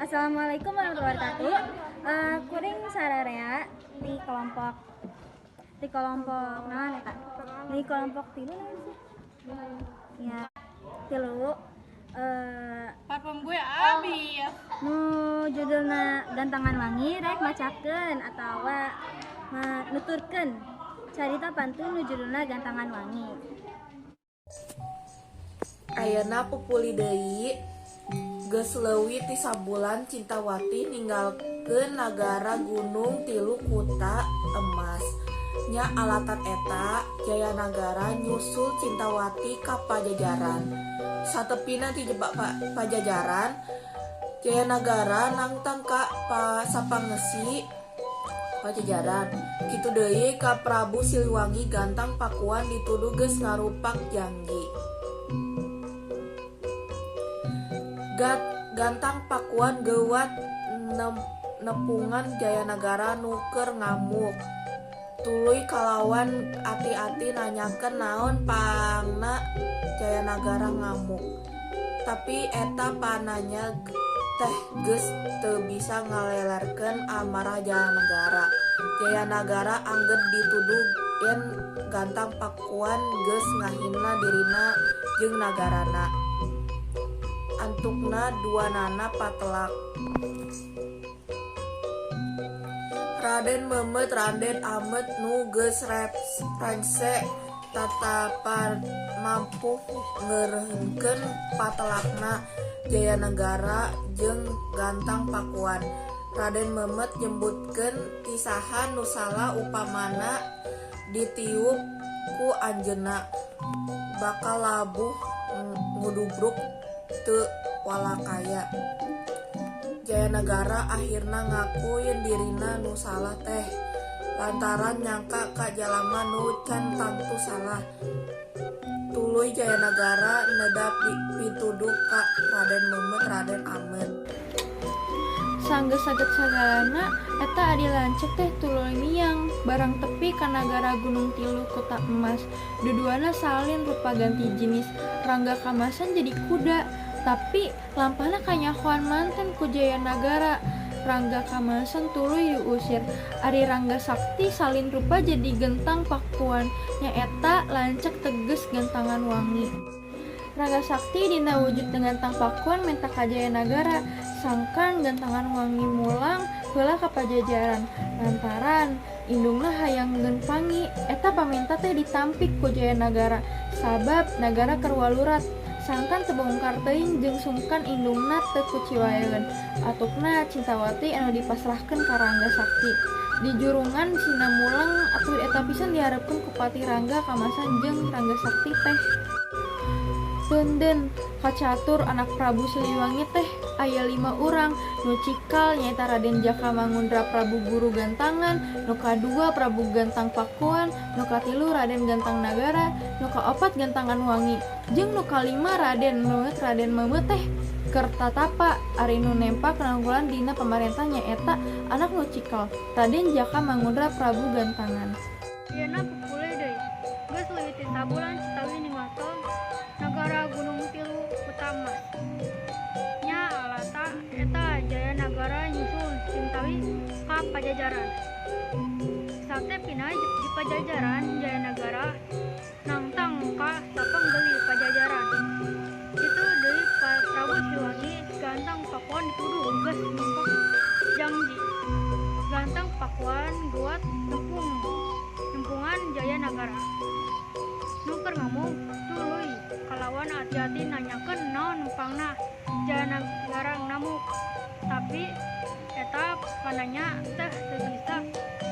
Assalamualaikum warahmatullahi wabarakatuh. Kuring sararea di kelompok naon eta? Di kelompok tilu naon sih? Ya, tilu. Parfum gue habis. Nu judulna Gantangan Wangi, rek macakeun atawa nuturkeun carita pantun nu judulna Gantangan Wangi. Ayeuna pupuli deui, geus leuwih ti sabulan Cintawati ninggalkeun nagara Gunung Tilu Kuta Emas. Nya alatan eta Jayanagara nyusul Cintawati ka Pajajaran. Satepina ti jebak Pajajaran, Jayanagara nangtang ka sapangesi Pajajaran. Kitu deui ka Prabu Siliwangi, Gantang Pakuan dituduh geus ngarupak jangji. Gantang Pakuan geuwat nepungan Jayanagara nu keur ngamuk. Tuluy kalawan ati-ati nanyakeun naon pangna Jayanagara ngamuk. Tapi eta pananya teh geus teu bisa ngalelerkeun amarah Jayanagara. Jayanagara anggeur dituduh yen Gantang Pakuan geus ngahina dirina jeung nagarana. Antukna duanana patelak. Raden Memet, Raden Amet nu geus rengse tatapan mampu ngeureunkeun patelakna Jayanagara jeung Gantang Pakuan. Raden Memet nyebutkeun ti saha nu salah upamana ditiup ku anjeunna bakal labuh ngudubruk teu walakaya. Jayanagara akhirna ngaku yen dirina nu salah teh lantaran nyangka ka jalma nu can tangtu salah. Tuluy Jayanagara nedap pituduh ka Raden Memet, Raden Amet. Sanggeus saged sagalana eta adi lanceuk teh tuluy miang barang tepi ka nagara Gunung Tilu Kota Emas. Duduana salin rupa ganti jenis. Rangga Kamasan jadi kuda, tapi lampahna kanyahoan manten ku Jayanagara. Rangga Kamasan tuluy diusir. Ari Rangga Sakti salin rupa jadi Gentang Pakuan, nyaeta lanceuk teges Gantangan Wangi. Rangga Sakti dina wujud Gantang Pakuan menta ka Jayanagara sangkan Gantangan Wangi mulang heula ka Pajajaran lantaran indungna hayang pangi. Eta paminta teh ditampik ku Jayanagara sabab nagara keur walurat, sangkan teu bongkar teuing jeung sungkan indungna teu kuciwaeun. Atukna Cintawati anu dipasrahkeun ka Rangga Sakti di jurungan sina mulang. Atuh eta pisan diharepkeun ku Patih Rangga Kamasan jeung Rangga Sakti teh. Deunden kacatur anak Prabu Siliwangi teh aya 5 urang. Nu cikal nyaeta Raden Jaka Mangundra Prabu Guru Gantangan, nu kadua Prabu Gantang Pakuan, nu katilu Raden Gantang Nagara, nu kaopat Gantangan Wangi, jeung nu kalima Raden Memet. Raden Memet teh Kertatapa. Ari nu nempak nanggulan dina pamarentah nyaeta anak nu cikal, Raden Jaka Mangundra Prabu Gantangan. Ayeuna pupuli deui, geus leuwih ti sabulan Cintawi ninggalkeun nagara Gunung Tilu Kuta Emas. Nya alata eta Jayanagara nyusul Cintawi ka Pajajaran. Satepina di Pajajaran, Jayanagara nangtang ka sapangdewi Pajajaran. Kitu deui Prabu Siliwangi, Gantang Pakuan dituduh geus numpak jangji. Gantang Pakuan geuwat nempungan Jayanagara nu keur ngamuk. Tuluy kalawan ati-ati nanyakeun naon pangna Jayanagara ngamuk. Tapi eta pananya teh teu bisa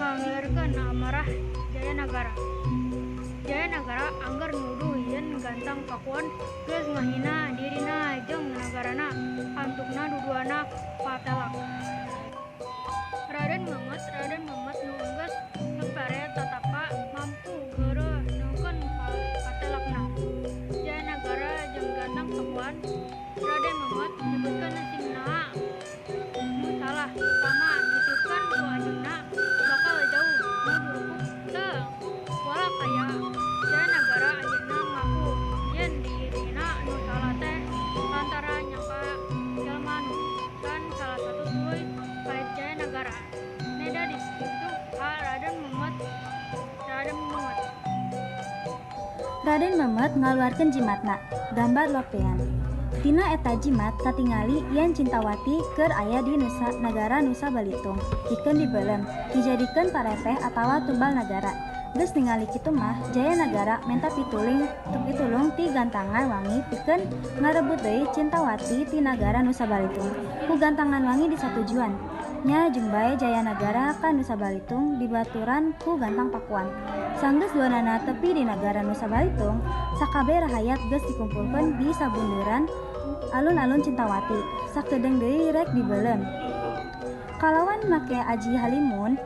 ngalelerkeun amarah Jayanagara. Jayanagara angger nuduh yen Gantang Pakuan geus ngahina dirina jeung nagarana. Antukna duduana patelak. Raden Memet, Raden Memet nu geus sapere tatapa mampu ngeureunkeun patelakna Jayanagara jeung Gantang Pakuan. Raden Memet nyebutkeun singna nu salah upama ditiupkeun ku anjeunna bakal jauh ngudurukuk teu walakaya. Jayanagara ayeuna ngaku yen dirina nu salah teh lantaran nyangka jalma nu can Raden Memet ngaluarkeun jimatna, gambar lopean. Tina eta jimat katingali yen Cintawati keur aya di Nusa Nagara Nusa Balitung, pikeun dibeuleum, dijadikeun parepeh atawa tumbal nagara. Geus ningali kitu mah, Jayanagara menta pitulung ti Gantangan Wangi pikeun ngarebut deui Cintawati ti Nagara Nusa Balitung. Ku Gantangan Wangi disatujuan. Nya jeung bae Jayanagara ka Nusa Balitung dibaturan ku Gantang Pakuan. Sanggeus duanana tepi di Nagara Nusa Balitung, sakabeh rahayat geus dikumpulkeun di sabunderan alun-alun Cintawati. Sakedeung deui rek dibeuleum. Kalawan make aji halimun,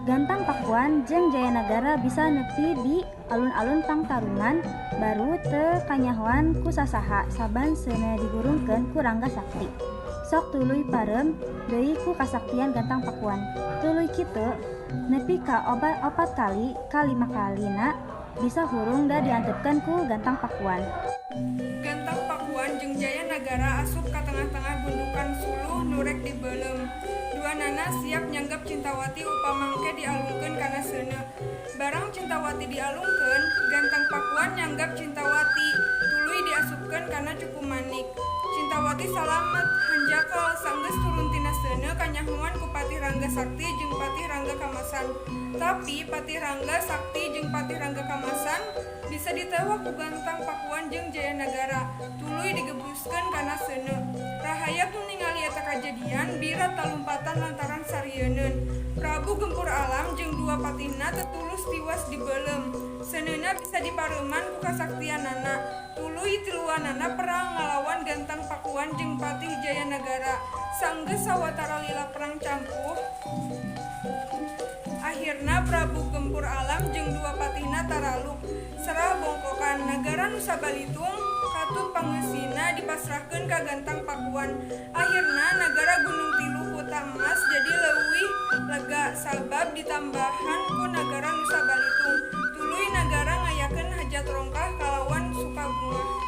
Gantang Pakuan jeung Jayanagara bisa nepi di alun-alun Pangtarungan baru teu kanyahoan ku sasaha saban seuneu dihurungkeun ku Rangga Sakti. Sok tuluy pareum deui ku kasaktian Gantang Pakuan. Tuluy kitu nepi ka opat kali ka lima kalina bisa hurung da diantepkeun ku Gantang Pakuan. Gantang Pakuan jeung Jayanagara asup ka tengah-tengah gundukan suluh nu rek dibeuleum. Duanana siap nyanggap Cintawati upamangke dialungkeun kana seuneu. Barang Cintawati dialungkeun, Gantang Pakuan nyanggap Cintawati, tuluy diasupkeun kana cupu manik. Cintawati salamet hanjakal sanggeus turun tina seuneu kanyahoan ku Patih Rangga Sakti jeung Patih Rangga Kamasan. Tapi Patih Rangga Sakti jeung Patih Rangga Kamasan bisa ditewak ku Gantang Pakuan jeung Jayanagara, tuluy digebruskeun kana seuneu. Rahayat nu ningali eta kajadian bira talumpatan lantaran sarieun. Prabu Gempur Alam jeung dua patihna tetulus tiwas dibeuleum. Seuneuna bisa dipareuman ku kasaktianana. Tuluy tiluanana perang ngalawan Gantang Pakuan jeung Patih Jayanagara. Sanggeus sawatara lila perang campuh, akhirna Prabu Gempur Alam jeung dua patihna taraluk. Serah bongkokan Nagara Nusa Balitung katut pangeusina dipasrahkeun ka Gantang Pakuan. Akhirna Nagara Gunung Tilu Kuta Emas jadi leuwih lega sabab ditambahan ku Nagara Nusa Balitung. Tuluy nagara ngayakeun hajat rongkah kalawan sukabungah.